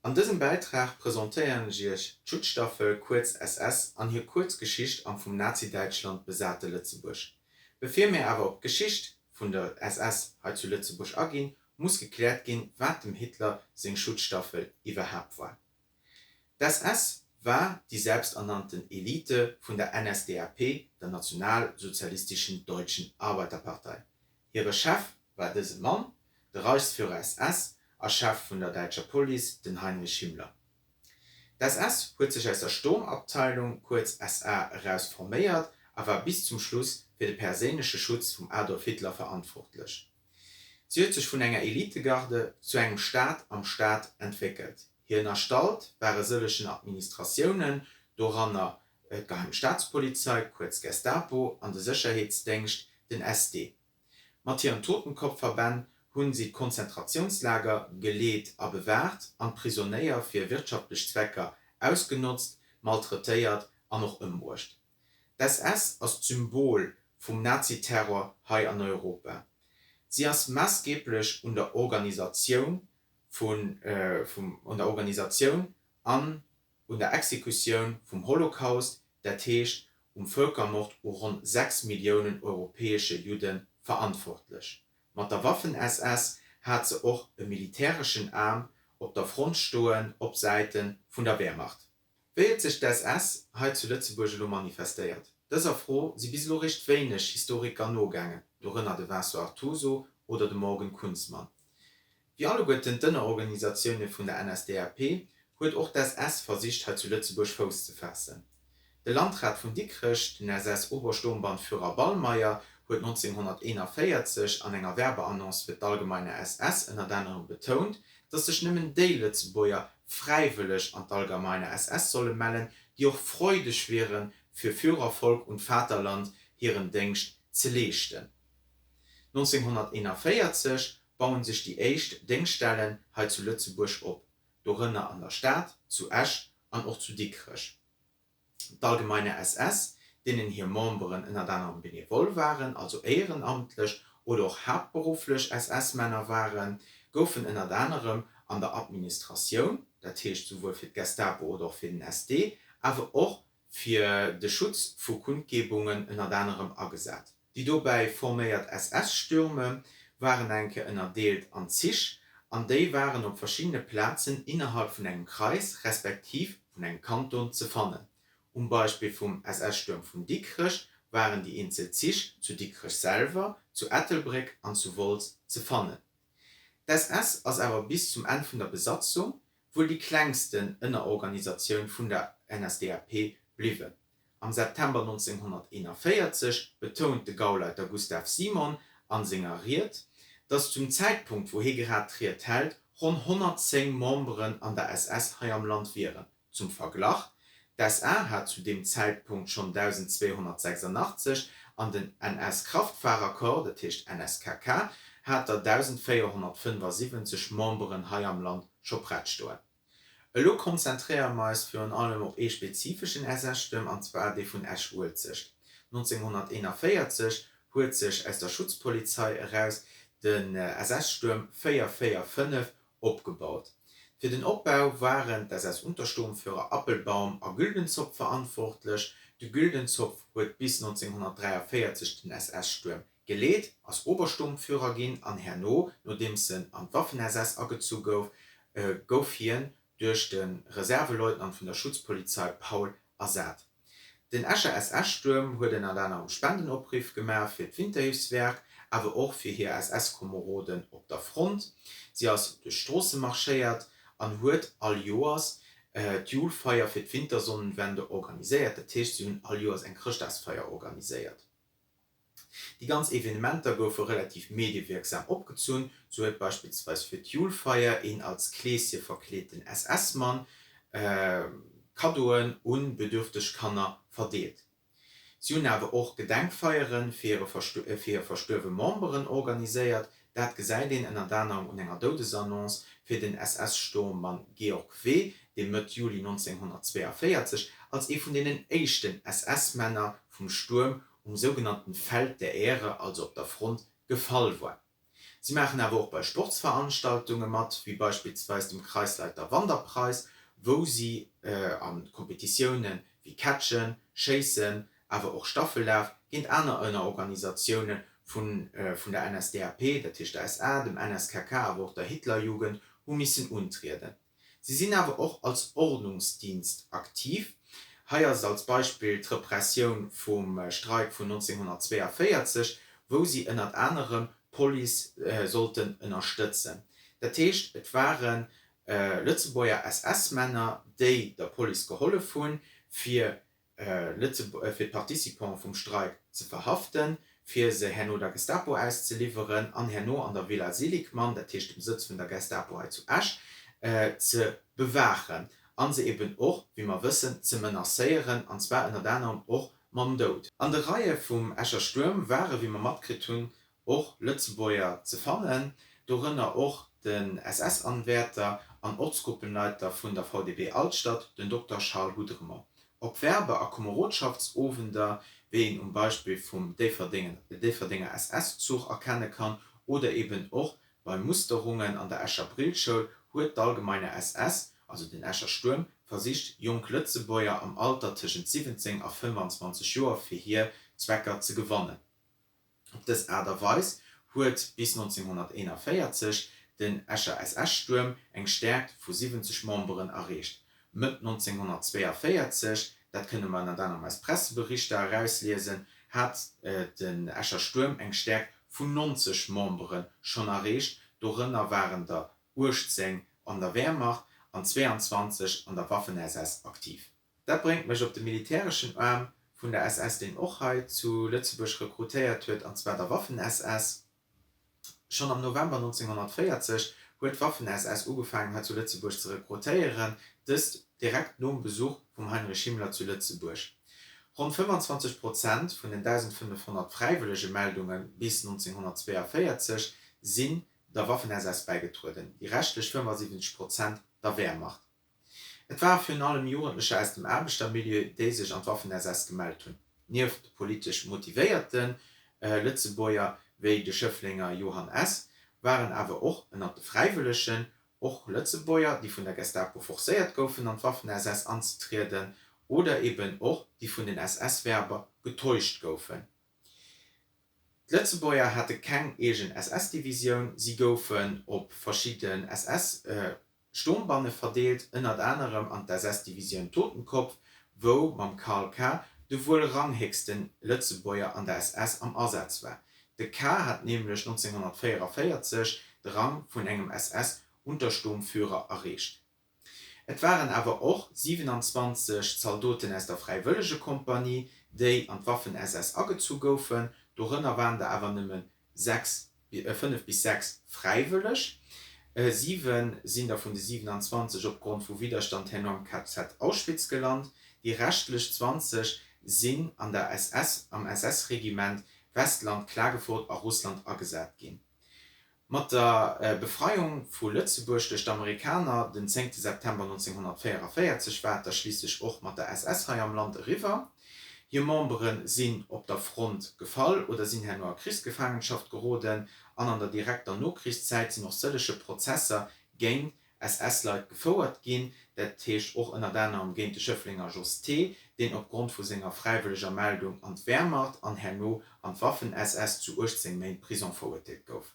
An dësem Bäitrag presentéieren ech Iech d'Schutzstaffel, kuerz SS, an hir kuerz Geschicht am vum Nazi-Däitschland besate Lëtzebuerg. Bevir mir awer op d'Geschicht vun der SS hei zu Lëtzebuerg aginn, muss gekläert ginn, wat dem Hitler seng Schutzstaffel iwwerhaapt war. D'SS war déi selbsternannten Elite vun der NSDAP, der Nationalsozialistischen Deutschen Arbeiterpartei. Hire Chef war dëse Mann, de Reichsführer SS a Chef vun der däitscher Police, den Heinrich Himmler. D'SS huet sech aus der Sturmabteilung, kuerz SA, eraus forméiert a war bis zum Schluss fir de perséinleche Schutz vum Adolf Hitler verantwortlech. Si huet sech vun enger Elitegarde zu engem Staat am Staat entwéckelt. Hir Ënnerstallt ware sëllegen Administratiounen, doranner d'Geheim Staatspolizei, kuerz Gestapo, an de Sécherheetsdéngscht, den SD. Mat hiren Totenkopfverbänn hunn si d'Konzentratiounslager geleet a bewaacht an d'Prisonéier fir wirtschaftlech Zwecker ausgenotzt, maltraitéiert an och ëmbruecht. D'SS ass d'Symbol vum Naziterror hei an Europa. Si ass maassgeblech un der Organisatioun vun un der Organisatioun an un der Exekutioun vum Holocaust, dat heescht um Vëlkermord u ronn 6 Milliounen europäesche Judde verantwortlech. Mat der Waffen-SS hat se och e militäreschen Aarm op der Front stoen op Säite vun der Wehrmacht. Wéi huet sech d'SS hei zu Lëtzebuerg elo manifestéiert? Dëser Fro si bis elo réischt wéineg Historiker nogaangen, dorënner de Vincent Artuso oder de Morgan Kunzmann. Wéi alleguerten d'Ënnerorganisatioune vun der NSDAP huet och d'SS versicht hei zu Lëtzebuerg Fouss ze faassen. De Landrat vun Dikrech, den SS-Obersturmbannführer Ballmeyer, huet 1941 an enger Werbeannonce fir d'Allgemeine SS ënnert anerem betount, datt sech nëmmen déi Lëtzebuerger fräiwëlleg an d'Allgemeine SS solle mellen, déi och freudeg wieren, fir Führer, Volk und Vaterland hiren Déngscht ze leeschten. 1941 bauen sech déi éischt Déngschtstellen hei zu Lëtzebuerg op, dorënner an der Stad, zu Esch an och zu Dikrech. D'Allgemeine SS, deenen hir Memberen ënnert anerem benevol waren, also éierenamtlech oder och haaptberufflech SS-Männer waren, goufen ënnert anerem an der Administratioun, dat heescht souwuel fir d'Gestapo oder och fir den SD, awer och fir de Schutz vu Kundgebungen ënnert anerem agesat. Déi dobäi forméiert SS-Stürme waren eng Kéier ënnerdeelt an Zich an déi waren op verschiddene Plazen innerhalb vun engem Kreis respektiv vun engem Kanton ze fannen. Um Beispill vum SS-Stuerm vun Dikrech waren déi eenzel Zich zu Dikrech selwer, zu Ettelbréck an zu Wolz ze fannen. D'SS ass awer bis zum Enn vun der Besatzung wuel déi klengsten Ënnerorganisatioun vun der NSDAP bliwwen. Am September 1941 betount de Gauleiter Gustav Simon an senger Ried, datt zum Zäitpunkt wou hie grad d'Ried hält, ronn 110 Memberen an der SS hei am Land wieren. Zum Verglach, D'SA hat zu deem Zäitpunkt schonn 1.286 an den NS-Kraftfahrerkorps, dat heescht NSKK, hat der 1.475 Memberen hei am Land scho prett stoen. Elo konzentréiere mer eis virun allem op ee spezifeschen SS-Stuerm, an zwar dee vun Esch-Uelzecht. 1941 huet sech aus der Schutzpolizei eraus den SS-Stuerm 445 opgebaut. Fir den Opbau waren d'SS-Untersturmführer Appelbaum a Güldentzopf verantwortlech. De Güldentzopf huet bis 1943 den SS-Stuerm Geleet, ass Obersturmführer ginn an herno, nodeems en an d'Waffen-SS agezu gouf, gouf hien duerch de Reserveleutnant vun der Schutzpolizei Paul ersat. Den Escher SS-Stuerm huet ënnert anerem Spendenopriff gemaach fir d'Winterhilfswerk, awer och fir hir SS-Komeroden op der Front. Si ass duerch d'Stroosse marschéiert an huet all Joers d'Julfeier fir d'Wintersonnenwende organiséiert, dat heescht, si hunn all Joers eng Chrëschtdagsfeier organiséiert. Déi ganz Evenementer goufe relativ mediewierksam opgezunn, sou huet beispillsweis fir d'Julfeier een als Kleeschen verkleeten SS-Mann Kaddoen u bedürfteg Kanner verdeelt. Si hunn awer och Gedenkfeiere fir hir verstuerwe Memberen organiséiert. Dat gesäit een ënnert anerem un enger Doudesannonce fir den SS-Sturmmann Georg W., dee Mëtt Juli 1942 als ee vun deenen éischten SS-Männer vum Stuerm um sougenannten Feld der Ehre, also op der Front, gefall war. Si maachen awer och bei Sportsveranstaltunge mat, wéi beispillsweis dem Kreisleiter Wanderpreis, wou si a Kompetitioune wéi Catchen, Schéissen, awer och Staffellaf géint aner Ënnerorganisatioune vun der NSDAP, dat heescht der SA, dem NSKK awer och der Hitlerjugend, hu missen untrieden. Si sinn awer och als Ordnungsdienst aktiv. Hei ass als Beispill d'Repressioun vum Streik vun 1942, wou si ënnert anerem d'Police sollten ënnerstëtzen. Dat heescht, et ware Lëtzebuerger SS-Männer, déi der Police gehollef hunn, fir fir d'Participante vum Streik ze verhaften, fir se herno der Gestapo auszeliwweren an herno an der Villa Seligmann, dat heescht dem Sëtz vun der Gestapo hei zu Esch, ze bewaachen a se eben och, wéi mer wëssen, ze menacéieren, an zwar ënnert anerem och mam Doud. An de Reie vum Escher Stuerm ware, wéi mer matkritt hunn, och Lëtzebuerger ze fannen, dorënner och den SS-Anwärter an Ortsgruppenleiter vun der VDB Alstad, den Dokter Charles Houdremont. Op Werbe a Komerodschaftssowender, wéi een um Beispill vum Déifferdenger SS-Zuch erkenne kann, oder eben och bei Musterungen an der Escher Brillschoul, huet d'Allgemeine SS, also den Escher Stuerm, versicht, jonk Lëtzebuerger am Alter tëschent 17 a 25 Joer fir hir Zwecker ze gewannen. Op dës Aart a Weis huet bis 1941 den Escher SS-Stuerm eng Stäerkt vu 70 Memberen erreecht. Mëtt 1942, dat kënne mer ënnert anerem aus Presseberichter erausliesen, hat den Escher Stuerm eng Stäerkt vun 90 Membere schonn erreecht, dorënner waren der 18 an der Wehrmacht an 22 an der Waffen-SS aktiv. Dat bréngt mech op de militäreschen Aarm vun der SS, deen och hei zu Lëtzebuerg rekrutéiert huet, an zwar der Waffen-SS. Schonn am November 1940 huet d'Waffen-SS ugefaangen hei zu Lëtzebuerg ze rekrutéieren, dëst direkt nom Besuch vum Heinrich Himmler zu Lëtzebuerg. Ronn 25 Prozent vun den 1.500 Fräiwëllegemeldunge bis 1942 sinn der Waffen-SS bäigetrueden, déi reschtlech 75 Prozent der Wehrmacht. Et ware virun allem Jugendlecher aus dem Aarbechtermilieu, déi sech an d'Waffen-SS gemellt hunn. Nieft politesch motivéierte Lëtzebuerger wéi de Schëfflenger Johann S. waren awer och ënnert de Fräiwëllegen och Lëtzebuerger, déi vun der Gestapo forcéiert goufen an d'Waffen-SS anzetrieden oder eben och déi vun den SS-Werber getäuscht goufen. D'Lëtzebuerger hate keng eegen SS-Divisioun, si goufen op verschidden SS-Sturmbanne verdeelt, ënnert anerem an d'SS-Divisioun Totenkopf, wou mam Karl K. de wuel ranghéchste Lëtzebuerger an der SS am Asaz war. De K. hat nämlech 1944 de Rang vun engem SS-Untersturmführer erreecht. Et waren awer och 27 Zaldoten aus der Fräiwëllegekompanie, déi an d'Waffen-SS agezu goufen. Dorënner waren der awer nëmme 6, 5 bis 6 fräiwëlleg. 7 sinn der vun de 27 opgrond vu Widderstand herno am KZ Auschwitz gelant. Déi reschtlech 20 sinn an der SS, am SS-Regiment Westland, Klagenfurt a Russland agesat ginn. Mat der Befreiung vu Lëtzebuerg duerch d'Amerikaner den zéngte September 1944 war et da schliisslech och mat der SS hei am Land eriwwer. Hir Membere sinn op der Front gefall oder sinn herno a Krichsgefaangenschaft geroden an an der direkter Nokrichszäit sinn och sëllege Prozesser géint SS-Leit gefouert ginn, dat heescht och ënnert anerem géint de Schëfflenger Jos T., deen opgrond vu senger fräiwëlleger Meldung an d'Wehrmacht an herno an d'Waffen-SS zu 18 Méint Prison verurteelt gouf.